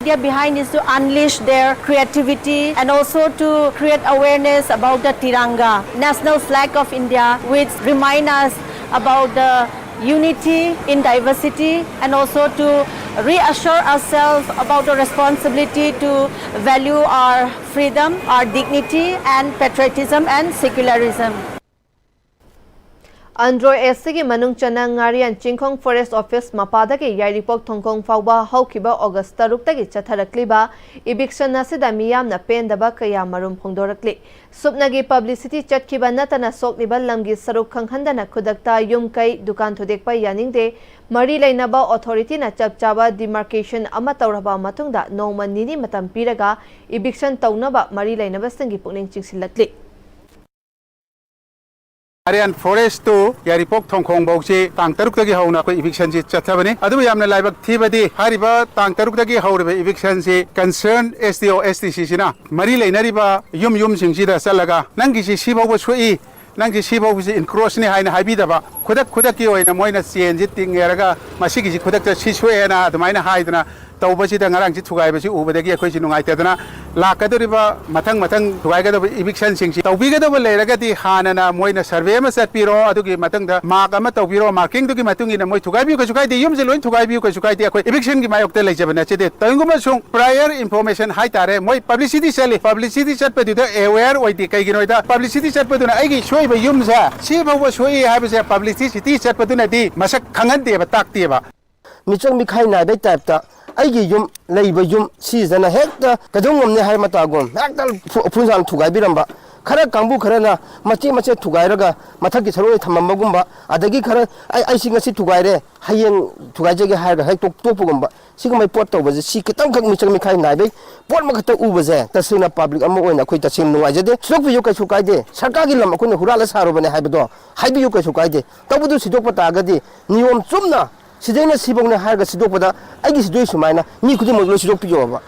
Idea behind is to unleash their creativity and also to create awareness about the Tiranga, national flag of India, which remind us about the unity in diversity and also to reassure ourselves about the responsibility to value our freedom, our dignity and patriotism and secularism. Andro ꯑꯦꯁ ꯁꯤꯒꯤ ꯃꯅꯨꯡ ꯆꯟꯅ ꯉꯥꯔꯤꯌꯥꯟ ꯆꯤꯡꯈꯣꯡ forest office ꯃꯄꯥꯗꯒꯤ ꯌꯥꯏꯔꯤꯄꯣꯛ ꯊꯣꯡꯈꯣꯡ ꯐꯥꯎꯕ ꯍꯧꯈꯤꯕ August ꯇꯔꯨꯛꯇꯒꯤ ꯆꯠꯊꯔꯛꯂꯤꯕ eviction ꯑꯁꯤꯗ ꯃꯤꯌꯥꯝꯅ ꯄꯦꯟꯗꯕ ꯀꯌꯥ ꯃꯔꯨꯝ ꯐꯣꯡꯗꯣꯔꯛꯂꯤ꯫ ꯁꯨꯞꯅꯒꯤ ꯄꯕ꯭ꯂꯤꯁꯤꯇꯤ ꯆꯠꯈꯤꯕ ꯅꯠꯇꯅ ꯁꯣꯛꯂꯤꯕ ꯂꯝꯒꯤ ꯁꯔꯨꯛ ꯈꯪꯍꯟꯗꯅ ꯈꯨꯗꯛꯇ ꯌꯨꯝ ꯀꯩ, ꯗꯨꯀꯥꯟ ꯊꯨꯗꯦꯛꯄ ꯌꯥꯅꯤꯡꯗꯦ꯫ ꯃꯔꯤ ꯂꯩꯅꯕ ꯑꯣꯊꯣꯔꯤꯇꯤꯅ ꯆꯞ ꯆꯥꯕ ꯗꯤꯃꯥꯔꯀꯦꯁꯟ ꯑꯃ ꯇꯧꯔꯕ ꯃꯇꯨꯡꯗ ꯅꯣꯡꯃ ꯅꯤꯅꯤ ꯃꯇꯝ ꯄꯤꯔꯒ ꯏꯚꯤꯛꯁꯟ ꯇꯧꯅꯕ ꯃꯔꯤ ꯂꯩꯅꯕꯁꯤꯡꯒꯤ ꯄꯨꯛꯅꯤꯡ ꯆꯤꯡꯁꯤꯜꯂꯛꯂꯤ꯫ ꯑꯥꯔꯌꯥꯟ ꯐꯣꯔꯦꯁꯇꯨ ꯌꯥꯏꯔꯤꯄꯣꯛ ꯊꯣꯡꯈꯣꯡ ꯐꯥꯎꯁꯤ ꯇꯥꯡ ꯇꯔꯨꯛꯇꯒꯤ ꯍꯧꯅ ꯑꯩꯈꯣꯏ ꯏꯚꯤꯛꯁꯟꯁꯤ ꯆꯠꯊꯕꯅꯤ꯫ ꯑꯗꯨꯕꯨ ꯌꯥꯝꯅ ꯂꯥꯏꯕꯛ ꯊꯤꯕꯗꯤ ꯍꯥꯏꯔꯤꯕ ꯇꯥꯡ ꯇꯔꯨꯛꯇꯒꯤ ꯍꯧꯔꯤꯕ ꯏꯚꯤꯛꯁꯟꯁꯤ ꯀꯟꯁꯔꯟ ꯑꯦꯁ ꯗꯤ ꯑꯣ ꯑꯦꯁ ꯗꯤ ꯁꯤꯁꯤꯅ ꯃꯔꯤ ꯂꯩꯅꯔꯤꯕ ꯌꯨꯝ ꯌꯨꯝꯁꯤꯡꯁꯤꯗ ꯆꯠꯂꯒ ꯅꯪꯒꯤꯁꯤ ꯁꯤ ꯐꯥꯎꯕ ꯁꯣꯛꯏ, ꯅꯪꯁꯤ ꯁꯤꯐꯥꯎꯕꯁꯤ ꯏꯟꯀ꯭ꯔꯣꯁꯅꯤ ꯍꯥꯏꯅ ꯍꯥꯏꯕꯤꯗꯕ, ꯈꯨꯗꯛ ꯈꯨꯗꯛꯀꯤ ꯑꯣꯏꯅ ꯃꯣꯏꯅ ꯆꯦꯟꯁꯤ ꯇꯤꯡꯉꯦꯔꯒ ꯃꯁꯤꯒꯤꯁꯤ ꯈꯨꯗꯛꯇ ꯁꯤ ꯁꯣꯛꯑꯦꯅ ꯑꯗꯨꯃꯥꯏꯅ ꯍꯥꯏꯗꯅ ꯇꯧꯕꯁꯤꯗ ꯉꯔꯥꯡꯁꯤ ꯊꯨꯒꯥꯏꯕꯁꯤ ꯎꯕꯗꯒꯤ ꯑꯩꯈꯣꯏꯁꯤ ꯅꯨꯡꯉꯥꯏꯇꯗꯅ ꯂꯥꯛꯀꯗꯧꯔꯤꯕ ꯃꯊꯪ ꯃꯊꯪ ꯊꯨꯒꯥꯏꯒꯗꯕ ꯏꯚꯤꯛꯁꯟꯁꯤꯡꯁꯤ ꯇꯧꯕꯤꯒꯗꯕ ꯂꯩꯔꯒꯗꯤ ꯍꯥꯟꯅꯅ ꯃꯣꯏꯅ ꯁꯔꯚꯦ ꯑꯃ ꯆꯠꯄꯤꯔꯣ, ꯑꯗꯨꯒꯤ ꯃꯇꯨꯡꯗ ꯃꯥꯔꯛ ꯑꯃ ꯇꯧꯕꯤꯔꯣ, ꯃꯥꯔꯀꯤꯡꯗꯨꯒꯤ ꯃꯇꯨꯡ ꯏꯟꯅ ꯃꯣꯏ ꯊꯨꯒꯥꯏꯕꯤꯌꯨ ꯀꯩꯁꯨ ꯀꯥꯏꯗꯦ, ꯌꯨꯝꯁꯦ ꯂꯣꯏ ꯊꯨꯒꯥꯏꯕꯤꯌꯨ ꯀꯩꯁꯨ ꯀꯥꯏꯗꯦ, ꯑꯩꯈꯣꯏ ꯏꯚꯤꯛꯁꯟꯒꯤ ꯃꯥꯌꯣꯛꯇ ꯂꯩꯖꯕ ꯅꯠꯆꯗꯦ꯫ ꯇꯧꯏꯒꯨꯝꯕ ꯁꯨꯝ ꯄ꯭ꯔꯥꯏꯌꯔ ꯏꯟꯐꯣꯔꯃꯦꯁꯟ ꯍꯥꯏꯇꯥꯔꯦ, ꯃꯣꯏ ꯄꯕ꯭ꯂꯤꯁꯤꯇꯤ ꯆꯠꯂꯤ, ꯄꯕ꯭ꯂꯤꯁꯤꯇꯤ ꯆꯠꯄꯗꯨꯗ ꯑꯦꯋꯦꯌꯔ ꯑꯣꯏꯗꯦ꯫ ꯀꯩꯒꯤꯅꯣ ꯍꯥꯏꯗ ꯄꯕ꯭ꯂꯤꯁꯤꯇꯤ ꯆꯠꯄꯗꯨꯅ ꯑꯩꯒꯤ ꯁꯣꯏꯕ ꯌꯨꯝꯁꯦ ꯁꯤ ꯐꯥꯎꯕ ꯁꯣꯛꯏ ꯍꯥꯏꯕꯁꯦ ꯄꯕ꯭ꯂꯤꯁꯤꯇꯤ ꯆꯠꯄꯗꯨꯅꯗꯤ ꯃꯁꯛ ꯈꯪꯍꯟꯗꯦꯕ, ꯇꯥꯛꯇꯦꯕ꯫ ꯃꯤꯆꯪ ꯃꯤꯈꯥꯏ ꯅꯥꯏꯕꯩ ꯇꯥꯏꯞꯇ ꯑꯩꯒꯤ ꯌꯨꯝ ꯂꯩꯕ ꯌꯨꯝ ꯁꯤꯁꯤꯅ ꯍꯦꯛꯇ ꯀꯩꯗꯧ ꯉꯝꯅꯤ ꯍꯥꯏꯕ ꯃꯇꯥꯒꯨꯝ ꯍꯦꯛꯇ ꯐꯨ-, ꯎꯐꯨꯟ ꯁꯥꯅ ꯊꯨꯒꯥꯏꯕꯤꯔꯝꯕ꯫ ꯈꯔ ꯀꯥꯡꯕꯨ ꯈꯔꯅ ꯃꯆꯦꯠ ꯃꯆꯦꯠ ꯊꯨꯒꯥꯏꯔꯒ ꯃꯊꯛꯀꯤ ꯁꯔꯨꯛ ꯑꯣꯏꯅ ꯊꯝꯃꯝꯕꯒꯨꯝꯕ, ꯑꯗꯒꯤ ꯈꯔ ꯑꯩ, ꯑꯩꯁꯤ ꯉꯁꯤ ꯊꯨꯒꯥꯏꯔꯦ, ꯍꯌꯦꯡ ꯊꯨꯒꯥꯏꯖꯒꯦ ꯍꯥꯏꯔꯒ ꯍꯦꯛ ꯇꯣꯛ-, ꯇꯣꯛꯄꯒꯨꯝꯕ, ꯁꯤꯒꯨꯝꯕꯩ ꯄꯣꯠ ꯇꯧꯕꯁꯦ, ꯁꯤ ꯈꯤꯇꯪꯈꯛ ꯃꯤꯆꯪ ꯃꯤꯈꯥꯏ ꯅꯥꯏꯕꯩ ꯄꯣꯠ ꯑꯃꯈꯛꯇ ꯎꯕꯁꯦ, ꯇꯁꯦꯡꯅ ꯄꯕ꯭ꯂꯤꯛ ꯑꯃ ꯑꯣꯏꯅ ꯑꯩꯈꯣꯏ ꯇꯁꯦꯡꯅ ꯅꯨꯡꯉꯥꯏꯖꯗꯦ꯫ ꯁꯤꯗꯣꯛꯄꯤꯌꯨ, ꯀꯩꯁꯨ ꯀꯥꯏꯗꯦ꯫ ꯁꯔꯀꯥꯔꯒꯤ ꯂꯝ ꯑꯩꯈꯣꯏꯅ ꯍꯨꯔꯥꯜꯂ ꯁꯥꯔꯨꯕꯅꯦ ꯍꯥꯏꯕꯗꯣ ꯍꯥꯏꯕꯤꯌꯨ, ꯀꯩꯁꯨ ꯀꯥꯏꯗꯦ꯫ ꯇꯧꯕꯗꯨ ꯁꯤꯗꯣꯛꯄ ꯇꯥꯔꯒꯗꯤ ꯅꯤꯌꯣꯝ ꯆꯨꯝꯅ ꯁꯤꯗꯩꯅ ꯁꯤꯐꯧꯅꯦ ꯍꯥꯏꯔꯒ ꯁꯤꯗꯣꯛꯄꯗ ꯑꯩꯒꯤ ꯁꯤꯗꯣꯏ ꯁꯨꯃꯥꯏꯅ ꯃꯤ ꯈꯨꯗꯤꯡꯃꯛ ꯂꯣꯏ ꯁꯤꯗꯣꯛꯄꯤꯌꯣꯕ꯫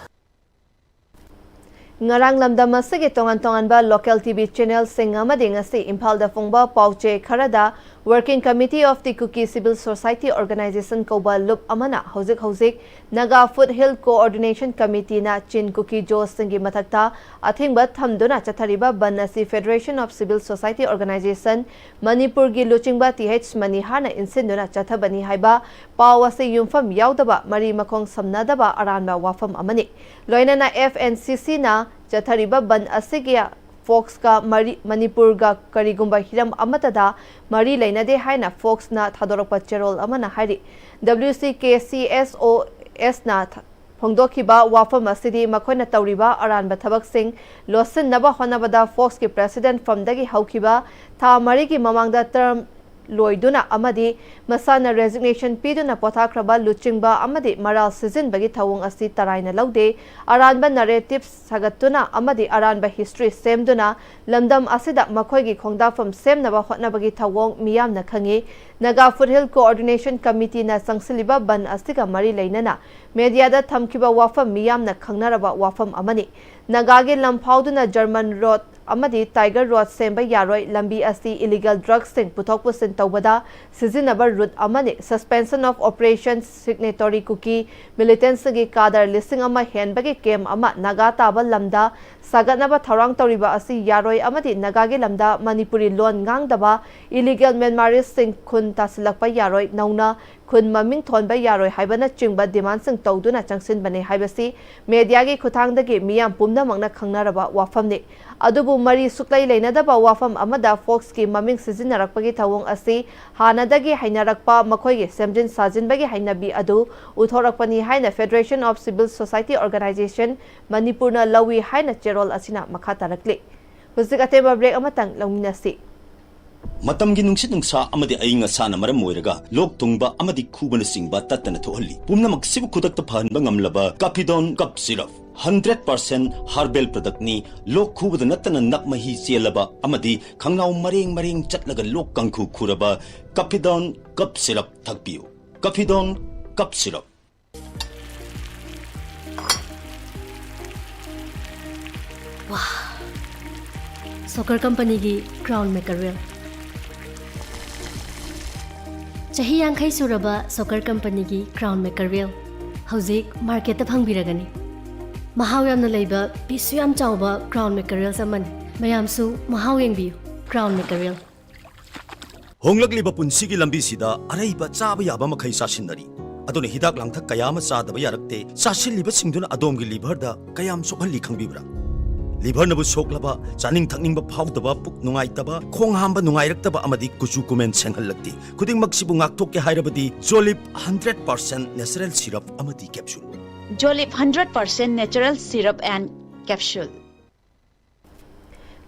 ꯉꯔꯥꯡ ꯂꯝꯗꯝ ꯑꯁꯤꯒꯤ ꯇꯣꯉꯥꯟ ꯇꯣꯉꯥꯟꯕ ꯂꯣꯀꯦꯜ ꯇꯤ ꯚꯤ ꯆꯦꯅꯦꯜꯁꯤꯡ ꯑꯃꯗꯤ ꯉꯁꯤ ꯏꯝꯐꯥꯜꯗ ꯐꯣꯡꯕ ꯄꯥꯎꯆꯦ ꯈꯔꯗ Working Committee of the Kuki Civil Society Organization ꯀꯧꯕ ꯂꯨꯞ ꯑꯃꯅ ꯍꯧꯖꯤꯛ ꯍꯧꯖꯤꯛ ꯅꯥꯒꯥ ꯐꯨꯠ ꯍꯤꯜ ꯀꯣꯑꯣꯔꯗꯤꯅꯦꯁꯟ ꯀꯃꯤꯇꯤꯅ ꯆꯤꯟ ꯀꯨꯀꯤ ꯖꯣꯁꯁꯤꯡꯒꯤ ꯃꯊꯛꯇ ꯑꯊꯤꯡꯕ ꯊꯝꯗꯨꯅ ꯆꯠꯊꯔꯤꯕ ꯕꯟ ꯑꯁꯤ Federation of Civil Society Organization ꯃꯅꯤꯄꯨꯔꯒꯤ ꯂꯨꯆꯤꯡꯕ ꯇꯤ ꯑꯩꯆ ꯃꯅꯤꯍꯥꯔꯅ ꯏꯟꯁꯤꯟꯗꯨꯅ ꯆꯠꯊꯕꯅꯤ ꯍꯥꯏꯕ ꯄꯥꯎ ꯑꯁꯤ ꯌꯨꯝꯐꯝ ꯌꯥꯎꯗꯕ, ꯃꯔꯤ ꯃꯈꯣꯡ ꯁꯝꯅꯗꯕ ꯑꯔꯥꯟꯕ ꯋꯥꯐꯝ ꯑꯃꯅꯤ꯫ ꯂꯣꯏꯅꯅ ꯑꯦꯐ ꯑꯦꯟ ꯁꯤ ꯁꯤꯅ ꯆꯠꯊꯔꯤꯕ ꯕꯟ ꯑꯁꯤꯒꯤ ꯐꯣꯛꯁꯀ ꯃꯔꯤ, ꯃꯅꯤꯄꯨꯔꯒ ꯀꯔꯤꯒꯨꯝꯕ ꯍꯤꯔꯝ ꯑꯃꯠꯇꯗ ꯃꯔꯤ ꯂꯩꯅꯗꯦ ꯍꯥꯏꯅ ꯐꯣꯛꯁꯅ ꯊꯥꯗꯣꯔꯛꯄ ꯆꯦꯔꯣꯜ ꯑꯃꯅ ꯍꯥꯏꯔꯤ꯫ ꯗꯕ꯭ꯂꯤꯎ ꯁꯤ ꯀꯦ ꯁꯤ ꯑꯦꯁ ꯑꯣ ꯑꯦꯁꯅ ꯊ-, ꯐꯣꯡꯗꯣꯛꯈꯤꯕ ꯋꯥꯐꯝ ꯑꯁꯤꯗꯤ ꯃꯈꯣꯏꯅ ꯇꯧꯔꯤꯕ ꯑꯔꯥꯟꯕ ꯊꯕꯛꯁꯤꯡ ꯂꯣꯠꯁꯤꯟꯅꯕ ꯍꯣꯠꯅꯕꯗ ꯐꯣꯛꯁꯀꯤ ꯄ꯭ꯔꯦꯁꯤꯗꯦꯟꯠ ꯐꯝꯗꯒꯤ ꯍꯧꯈꯤꯕ ꯊꯥ ꯃꯔꯤꯒꯤ ꯃꯃꯥꯡꯗ ꯇꯔꯝ ꯂꯣꯏꯗꯨꯅ ꯑꯃꯗꯤ ꯃꯁꯥꯅ ꯔꯦꯖꯤꯒꯅꯦꯁꯟ ꯄꯤꯗꯨꯅ ꯄꯣꯊꯥꯈ꯭ꯔꯕ ꯂꯨꯆꯤꯡꯕ ꯑꯃꯗꯤ ꯃꯔꯥꯜ ꯁꯤꯖꯤꯟꯕꯒꯤ ꯊꯧꯑꯣꯡ ꯑꯁꯤ ꯇꯔꯥꯏꯅ ꯂꯧꯗꯦ꯫ ꯑꯔꯥꯟꯕ ꯅꯦꯔꯦꯇꯤꯚ ꯁꯥꯒꯠꯇꯨꯅ ꯑꯃꯗꯤ ꯑꯔꯥꯟꯕ ꯍꯤꯁꯇ꯭ꯔꯤ ꯁꯦꯝꯗꯨꯅ ꯂꯝꯗꯝ ꯑꯁꯤꯗ ꯃꯈꯣꯏꯒꯤ ꯈꯣꯡꯗꯥꯐꯝ ꯁꯦꯝꯅꯕ ꯍꯣꯠꯅꯕꯒꯤ ꯊꯧꯑꯣꯡ ꯃꯤꯌꯥꯝꯅ ꯈꯪꯏ꯫ ꯅꯥꯒꯥ ꯐꯨꯠꯍꯤꯜ ꯀꯣꯑꯣꯔꯗꯤꯅꯦꯁꯟ ꯀꯃꯤꯇꯤꯅ ꯆꯪꯁꯤꯜꯂꯤꯕ ꯕꯟ ꯑꯁꯤꯒ ꯃꯔꯤ ꯂꯩꯅꯅ ꯃꯦꯗꯤꯌꯥꯗ ꯊꯝꯈꯤꯕ ꯋꯥꯐꯝ ꯃꯤꯌꯥꯝꯅ ꯈꯪꯅꯔꯕ ꯋꯥꯐꯝ ꯑꯃꯅꯤ꯫ ꯅꯥꯒꯥꯒꯤ ꯂꯝ ꯐꯥꯎꯗꯨꯅ ꯖꯔꯃꯟ ꯔꯣꯗ ꯑꯃꯗꯤ Tiger Road ꯁꯦꯝꯕ ꯌꯥꯔꯣꯏ꯫ ꯂꯝꯕꯤ ꯑꯁꯤ illegal drugsꯁꯤꯡ ꯄꯨꯊꯣꯛ ꯄꯨꯁꯤꯟ ꯇꯧꯕꯗ ꯁꯤꯖꯤꯟꯅꯕ route ꯑꯃꯅꯤ꯫ Suspension of Operation signatory ꯀꯨꯀꯤ militantꯁꯤꯡꯒꯤ ꯀꯥꯗꯔ ꯂꯤꯁꯤꯡ ꯑꯃ ꯍꯦꯟꯕꯒꯤ camp ꯑꯃ ꯅꯥꯒꯥ ꯇꯥꯕ ꯂꯝꯗ ꯁꯥꯒꯠꯅꯕ ꯊꯧꯔꯥꯡ ꯇꯧꯔꯤꯕ ꯑꯁꯤ ꯌꯥꯔꯣꯏ ꯑꯃꯗꯤ ꯅꯥꯒꯥꯒꯤ ꯂꯝꯗ ꯃꯅꯤꯄꯨꯔꯤ ꯂꯣꯟ ꯉꯥꯡꯗꯕ illegal Myanmaristꯁꯤꯡ ꯈꯨꯟ ꯇꯥꯁꯤꯜꯂꯛꯄ ꯌꯥꯔꯣꯏ, ꯅꯧꯅ ꯈꯨꯟ ꯃꯃꯤꯡ ꯊꯣꯟꯕ ꯌꯥꯔꯣꯏ ꯍꯥꯏꯕꯅꯆꯤꯡꯕ demandꯁꯤꯡ ꯇꯧꯗꯨꯅ ꯆꯪꯁꯤꯟꯕꯅꯤ ꯍꯥꯏꯕꯁꯤ mediaꯒꯤ ꯈꯨꯠꯊꯥꯡꯗꯒꯤ ꯃꯤꯌꯥꯝ ꯄꯨꯝꯅꯃꯛꯅ ꯈꯪꯅꯔꯕ ꯋꯥꯐꯝꯅꯤ꯫ ꯑꯗꯨꯕꯨ ꯃꯔꯤ ꯁꯨꯛꯂꯩ ꯂꯩꯅꯗꯕ ꯋꯥꯐꯝ ꯑꯃꯗ Foxꯀꯤ ꯃꯃꯤꯡ ꯁꯤꯖꯤꯟꯅꯔꯛꯄꯒꯤ ꯊꯧꯑꯣꯡ ꯑꯁꯤ ꯍꯥꯟꯅꯗꯒꯤ ꯍꯩꯅꯔꯛꯄ ꯃꯈꯣꯏꯒꯤ ꯁꯦꯝꯖꯤꯟ ꯁꯥꯖꯤꯟꯕꯒꯤ ꯍꯩꯅꯕꯤ ꯑꯗꯨ ꯎꯠꯊꯣꯔꯛꯄꯅꯤ ꯍꯥꯏꯅ Federation of Civil Society Organisation ꯃꯅꯤꯄꯨꯔꯅ ꯂꯧꯏ ꯍꯥꯏꯅ ꯆꯦꯔꯣꯜ ꯑꯁꯤꯅ ꯃꯈꯥ ꯇꯥꯔꯛꯂꯤ꯫ ꯍꯧꯖꯤꯛ ꯑꯇꯦꯟꯕ break ꯑꯃꯇꯪ ꯂꯧꯃꯤꯟꯅꯁꯤ꯫ ꯃꯇꯝꯒꯤ ꯅꯨꯡꯁꯤꯠ ꯅꯨꯡꯁꯥ ꯑꯃꯗꯤ ꯑꯏꯪ ꯑꯁꯥꯅ ꯃꯔꯝ ꯑꯣꯏꯔꯒ ꯂꯣꯛ ꯊꯨꯡꯕ ꯑꯃꯗꯤ ꯈꯨꯕꯅꯆꯤꯡꯕ ꯇꯠꯇꯅ ꯊꯣꯛꯍꯜꯂꯤ꯫ ꯄꯨꯝꯅꯃꯛꯁꯤꯕꯨ ꯈꯨꯗꯛꯇ ꯐꯍꯟꯕ ꯉꯝꯂꯕ Caphidone Cough Syrup, hundred percent herbal productꯅꯤ꯫ ꯂꯣꯛ ꯈꯨꯕꯗ ꯅꯠꯇꯅ ꯅꯞ ꯃꯍꯤ ꯆꯦꯜꯂꯕ ꯑꯃꯗꯤ ꯈꯪꯅꯥꯎ ꯃꯔꯦꯡ ꯃꯔꯦꯡ ꯆꯠꯂꯒ ꯂꯣꯛ ꯀꯥꯡꯈꯨ ꯈꯨꯔꯕ Caphidone Cough Syrup ꯊꯛꯄꯤꯌꯨ꯫ Caphidone Cough Syrup꯫ ꯋꯥ! ꯁꯣꯀꯔ ꯀꯝꯄꯅꯤꯒꯤ Crown Mackerel꯫ ꯆꯍꯤ ꯌꯥꯡꯈꯩ ꯁꯨꯔꯕ ꯁꯣꯀꯔ ꯀꯝꯄꯅꯤꯒꯤ Crown Mackerel ꯍꯧꯖꯤꯛ marketꯇ ꯐꯪꯕꯤꯔꯒꯅꯤ꯫ ꯃꯍꯥꯎ ꯌꯥꯝꯅ ꯂꯩꯕ, pieceꯁꯨ ꯌꯥꯝ ꯆꯥꯎꯕ Crown Mackerels ꯑꯃꯅꯤ꯫ ꯃꯌꯥꯝꯁꯨ ꯃꯍꯥꯎ ꯌꯦꯡꯕꯤꯌꯨ꯫ Crown Mackerel꯫ ꯍꯣꯡꯂꯛꯂꯤꯕ ꯄꯨꯟꯁꯤꯒꯤ ꯂꯝꯕꯤꯁꯤꯗ ꯑꯔꯩꯕ ꯆꯥꯕ ꯌꯥꯕ ꯃꯈꯩ ꯆꯥꯁꯤꯟꯅꯔꯤ꯫ ꯑꯗꯨꯅ ꯍꯤꯗꯥꯛ ꯂꯥꯡꯊꯛ ꯀꯌꯥ ꯑꯃ ꯆꯥꯗꯕ ꯌꯥꯔꯛꯇꯦ꯫ ꯆꯥꯁꯤꯜꯂꯤꯕꯁꯤꯡꯗꯨꯅ ꯑꯗꯣꯝꯒꯤ liverꯗ ꯀꯌꯥꯝ ꯁꯣꯛꯍꯜꯂꯤ ꯈꯪꯕꯤꯕ꯭ꯔꯥ? Liverꯅꯕꯨ ꯁꯣꯛꯂꯕ, ꯆꯥꯅꯤꯡ ꯊꯛꯅꯤꯡꯕ ꯐꯥꯎꯗꯕ, ꯄꯨꯛ ꯅꯨꯡꯉꯥꯏꯇꯕ, ꯈꯣꯡ ꯍꯥꯝꯕ ꯅꯨꯡꯉꯥꯏꯔꯛꯇꯕ ꯑꯃꯗꯤ ꯀꯨꯆꯨ ꯀꯨꯃꯦꯟ ꯁꯦꯡꯍꯜꯂꯛꯇꯦ꯫ ꯈꯨꯗꯤꯡꯃꯛꯁꯤꯕꯨ ꯉꯥꯛꯊꯣꯛꯀꯦ ꯍꯥꯏꯔꯕꯗꯤ Jolib hundred percent natural syrup ꯑꯃꯗꯤ capsule꯫ Jolib hundred percent natural syrup and capsule꯫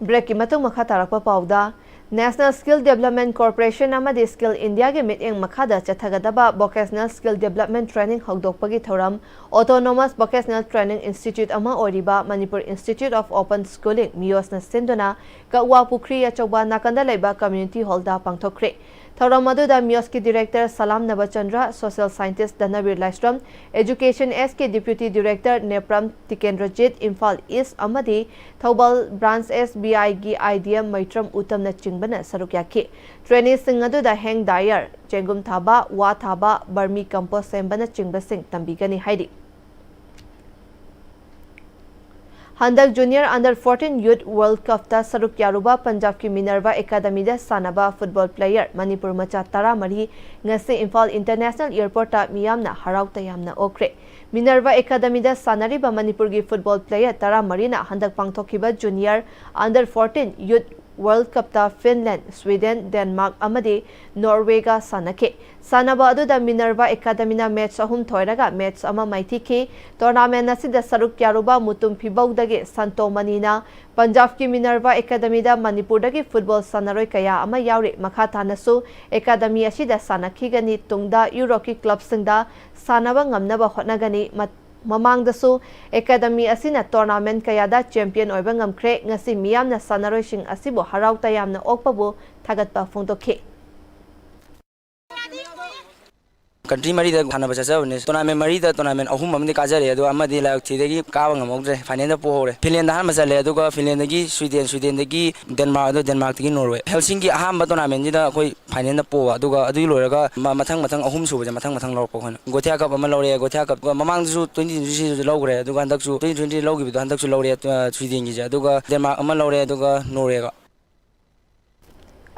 Breakꯀꯤ ꯃꯇꯨꯡ ꯃꯈꯥ ꯇꯥꯔꯛꯄ ꯄꯥꯎꯗ, National Skill Development Corporation ꯑꯃꯗꯤ Skill Indiaꯒꯤ ꯃꯤꯠꯌꯦꯡ ꯃꯈꯥꯗ ꯆꯠꯊꯒꯗꯕ Vocational Skill Development Training ꯍꯧꯗꯣꯛꯄꯒꯤ ꯊꯧꯔꯝ Autonomous Vocational Training Institute ꯑꯃ ꯑꯣꯏꯔꯤꯕ Manipur Institute of Open Schooling, MIOSꯅ ꯁꯤꯟꯗꯨꯅ ꯀꯛꯋꯥ ꯄꯨꯈ꯭ꯔꯤ ꯑꯆꯧꯕ ꯅꯥꯀꯟꯗ ꯂꯩꯕ Community Hallꯗ ꯄꯥꯡꯊꯣꯛꯈ꯭ꯔꯦ꯫ ꯊꯧꯔꯝ ꯑꯗꯨꯗ ꯃꯤꯌꯣꯁꯀꯤ director Salam Nabachandra, social scientist Dhanabir Laishram, education ꯑꯦꯁꯀꯤ deputy director Nepram Tikendrajit, Imphal East ꯑꯃꯗꯤ ꯊꯧꯕꯥꯜ ꯕ꯭ꯔꯥꯟꯆ ꯑꯦꯁ ꯕꯤ ꯑꯥꯏꯒꯤ ꯑꯥꯏ ꯗꯤ ꯑꯦꯝ ꯃꯩꯇ꯭ꯔꯝ ꯎꯇꯝꯅꯆꯤꯡꯕꯅ ꯁꯔꯨꯛ ꯌꯥꯈꯤ꯫ ꯇ꯭ꯔꯦꯅꯤꯁꯤꯡ ꯑꯗꯨꯗ ꯍꯦꯡ ꯗꯥꯏꯌꯔ, ꯆꯦꯡꯒꯨꯝ ꯊꯥꯕ, ꯋꯥ ꯊꯥꯕ, ꯕꯔꯃꯤ ꯀꯝꯄꯣꯁ ꯁꯦꯝꯕꯅꯆꯤꯡꯕꯁꯤꯡ ꯇꯝꯕꯤꯒꯅꯤ ꯍꯥꯏꯔꯤ꯫ ꯍꯟꯗꯛ junior under fourteen youth world ꯀꯞꯇ ꯁꯔꯨꯛ ꯌꯥꯔꯨꯕ ꯄꯟꯖꯥꯕꯀꯤ ꯃꯤꯅꯔꯚꯥ ꯑꯦꯀꯥꯗꯃꯤꯗ ꯁꯥꯟꯅꯕ ꯐꯨꯠꯕꯣꯜ ꯄ꯭ꯂꯦꯌꯔ ꯃꯅꯤꯄꯨꯔ ꯃꯆꯥ ꯇꯔꯥꯃꯔꯤ ꯉꯁꯤ ꯏꯝꯐꯥꯜ ꯏꯟꯇꯔꯅꯦꯁꯅꯦꯜ ꯑꯦꯌꯔꯄꯣꯔꯠꯇ ꯃꯤꯌꯥꯝꯅ ꯍꯔꯥꯎ ꯇꯌꯥꯝꯅ ꯑꯣꯛꯈ꯭ꯔꯦ꯫ ꯃꯤꯅꯔꯚꯥ ꯑꯦꯀꯥꯗꯃꯤꯗ ꯁꯥꯟꯅꯔꯤꯕ ꯃꯅꯤꯄꯨꯔꯒꯤ ꯐꯨꯠꯕꯣꯜ ꯄ꯭ꯂꯦꯌꯔ ꯇꯔꯥꯃꯔꯤꯅ ꯍꯟꯗꯛ ꯄꯥꯡꯊꯣꯛꯈꯤꯕ junior under fourteen youth world ꯀꯞꯇ ꯐꯤꯟꯂꯦꯟꯗ, ꯁ꯭ꯋꯤꯗꯦꯟ, ꯗꯦꯟꯃꯥꯔꯛ ꯑꯃꯗꯤ ꯅꯣꯔꯋꯦꯒ ꯁꯥꯟꯅꯈꯤ꯫ ꯁꯥꯟꯅꯕ ꯑꯗꯨꯗ ꯃꯤꯅꯔꯚꯥ ꯑꯦꯀꯥꯗꯃꯤꯅ ꯃꯦꯆ ꯑꯍꯨꯝ ꯊꯣꯏꯔꯒ ꯃꯦꯆ ꯑꯃ ꯃꯥꯏꯊꯤꯈꯤ꯫ ꯇꯣꯔꯅꯥꯃꯦꯟ ꯑꯁꯤꯗ ꯁꯔꯨꯛ ꯌꯥꯔꯨꯕ ꯃꯨꯇꯨꯝ ꯐꯤꯕꯧꯗꯒꯤ ꯁꯟꯇꯣ ꯃꯅꯤꯅ ꯄꯟꯖꯥꯕꯀꯤ ꯃꯤꯅꯔꯚꯥ ꯑꯦꯀꯥꯗꯃꯤꯗ ꯃꯅꯤꯄꯨꯔꯗꯒꯤ ꯐꯨꯠꯕꯣꯜ ꯁꯥꯟꯅꯔꯣꯏ ꯀꯌꯥ ꯑꯃ ꯌꯥꯎꯔꯤ꯫ ꯃꯈꯥ ꯇꯥꯅꯁꯨ ꯑꯦꯀꯥꯗꯃꯤ ꯑꯁꯤꯗ ꯁꯥꯟꯅꯈꯤꯒꯅꯤ꯫ ꯇꯨꯡꯗ ꯌꯨꯔꯣꯞꯀꯤ ꯀ꯭ꯂꯕꯁꯤꯡꯗ ꯁꯥꯟꯅꯕ ꯉꯝꯅꯕ ꯍꯣꯠꯅꯒꯅꯤ꯫ ꯃ-, ꯃꯃꯥꯡꯗꯁꯨ ꯑꯦꯀꯥꯗꯃꯤ ꯑꯁꯤꯅ ꯇꯣꯔꯅꯥꯃꯦꯟ ꯀꯌꯥꯗ ꯆꯦꯝꯄꯤꯌꯟ ꯑꯣꯏꯕ ꯉꯝꯈ꯭ꯔꯦ꯫ ꯉꯁꯤ ꯃꯤꯌꯥꯝꯅ ꯁꯥꯟꯅꯔꯣꯏꯁꯤꯡ ꯑꯁꯤꯕꯨ ꯍꯔꯥꯎ ꯇꯌꯥꯝꯅ ꯑꯣꯛꯄꯕꯨ ꯊꯥꯒꯠꯄ ꯐꯣꯡꯗꯣꯛꯈꯤ꯫ ꯀꯟꯇ꯭ꯔꯤ ꯃꯔꯤꯗ ꯁꯥꯟꯅꯕ ꯆꯠꯆꯕꯅꯦ꯫ ꯇꯣꯔꯅꯥꯃꯦꯟ ꯃꯔꯤꯗ ꯇꯣꯔꯅꯥꯃꯦꯟ ꯑꯍꯨꯝ ꯑꯃꯗꯤ ꯀꯥꯖꯔꯦ, ꯑꯗꯣ ꯑꯃꯗꯤ ꯂꯥꯏꯕꯛ ꯊꯤꯗꯒꯤ ꯀꯥꯕ ꯉꯝꯍꯧꯗ꯭ꯔꯦ, ꯐꯥꯏꯅꯦꯜꯗ ꯄꯣꯍꯧꯔꯦ꯫ ꯐꯤꯟꯂꯦꯟꯗ ꯑꯍꯥꯟꯕ ꯆꯠꯂꯦ, ꯑꯗꯨꯒ ꯐꯤꯟꯂꯦꯟꯗꯒꯤ ꯁ꯭ꯋꯤꯗꯦꯟ, ꯁ꯭ꯋꯤꯗꯦꯟꯗꯒꯤ ꯗꯦꯟꯃꯥꯔꯛ, ꯑꯗꯣ ꯗꯦꯟꯃꯥꯔꯛꯇꯒꯤ ꯅꯣꯔꯋꯦ꯫ ꯍꯦꯜꯁꯤꯡꯀꯤ ꯑꯍꯥꯟꯕ ꯇꯣꯔꯅꯥꯃꯦꯟꯁꯤꯗ ꯑꯩꯈꯣꯏ ꯐꯥꯏꯅꯦꯜꯗ ꯄꯣꯕ, ꯑꯗꯨꯒ ꯑꯗꯨꯒꯤ ꯂꯣꯏꯔꯒ ꯃ-, ꯃꯊꯪ ꯃꯊꯪ ꯑꯍꯨꯝ ꯁꯨꯕꯁꯦ ꯃꯊꯪ ꯃꯊꯪ ꯂꯧꯔꯛꯄ ꯑꯩꯈꯣꯏꯅ꯫ ꯒꯣꯊꯤꯌꯥ ꯀꯞ ꯑꯃ ꯂꯧꯔꯦ, ꯒꯣꯊꯤꯌꯥ ꯀꯞ, ꯃꯃꯥꯡꯗꯁꯨ ꯇ꯭ꯋꯦꯟꯇꯤ ꯇ꯭ꯋꯦꯟꯇꯤ ꯊ꯭ꯔꯤꯗꯁꯨ ꯂꯧꯈ꯭ꯔꯦ, ꯑꯗꯨꯒ ꯍꯟꯗꯛꯁꯨ ꯇ꯭ꯋꯦꯟꯇꯤ ꯇ꯭ꯋꯦꯟꯇꯤ ꯂꯧꯈꯤꯕꯗꯣ ꯍꯟꯗꯛꯁꯨ ꯂꯧꯔꯦ, ꯑ, ꯁ꯭ꯋꯤꯗꯦꯟꯒꯤꯁꯦ, ꯑꯗꯨꯒ ꯗꯦꯟꯃꯥꯔꯛ ꯑꯃ ꯂꯧꯔꯦ, ꯑꯗꯨꯒ ꯅꯣꯔꯋꯦꯒ꯫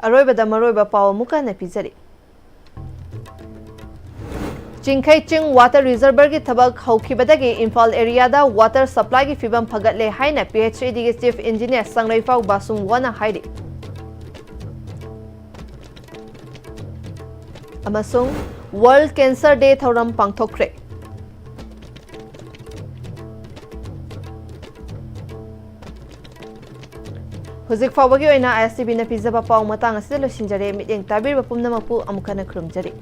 ꯑꯔꯣꯏꯕꯗ ꯃꯔꯨꯑꯣꯏꯕ ꯄꯥꯎ ꯑꯃꯨꯛ ꯍꯟꯅ ꯄꯤꯖꯔꯤ꯫ ꯆꯤꯡꯈꯩ ꯆꯤꯡ ꯋꯥꯇꯔ ꯔꯤꯖꯔꯚꯔꯒꯤ ꯊꯕꯛ ꯍꯧꯈꯤꯕꯗꯒꯤ ꯏꯝꯐꯥꯜ ꯑꯦꯔꯤꯌꯥꯗ ꯋꯥꯇꯔ ꯁꯄ꯭ꯂꯥꯏꯒꯤ ꯐꯤꯕꯝ ꯐꯒꯠꯂꯦ ꯍꯥꯏꯅ P H E ꯗꯤꯒꯤ chief engineer ꯆꯪꯂꯩꯄꯥꯎ ꯕꯥꯁꯨꯝꯋꯣꯅ ꯍꯥꯏꯔꯤ꯫ ꯑꯃꯁꯨꯡ ꯋꯥꯔꯜꯗ ꯀꯦꯟꯁꯔ ꯗꯦ ꯊꯧꯔꯝ ꯄꯥꯡꯊꯣꯛꯈ꯭ꯔꯦ꯫ ꯍꯧꯖꯤꯛ ꯐꯥꯎꯕꯒꯤ ꯑꯣꯏꯅ ꯑꯥꯏ ꯑꯦꯁ ꯇꯤ ꯚꯤꯅ ꯄꯤꯖꯕ ꯄꯥꯎ ꯃꯇꯥꯡ ꯑꯁꯤꯗ ꯂꯣꯏꯁꯤꯟꯖꯔꯦ꯫ ꯃꯤꯠꯌꯦꯡ ꯇꯥꯕꯤꯔꯤꯕ ꯄꯨꯝꯅꯃꯛꯄꯨ ꯑꯃꯨꯛ ꯍꯟꯅ ꯈꯨꯔꯨꯝꯖꯔꯤ꯫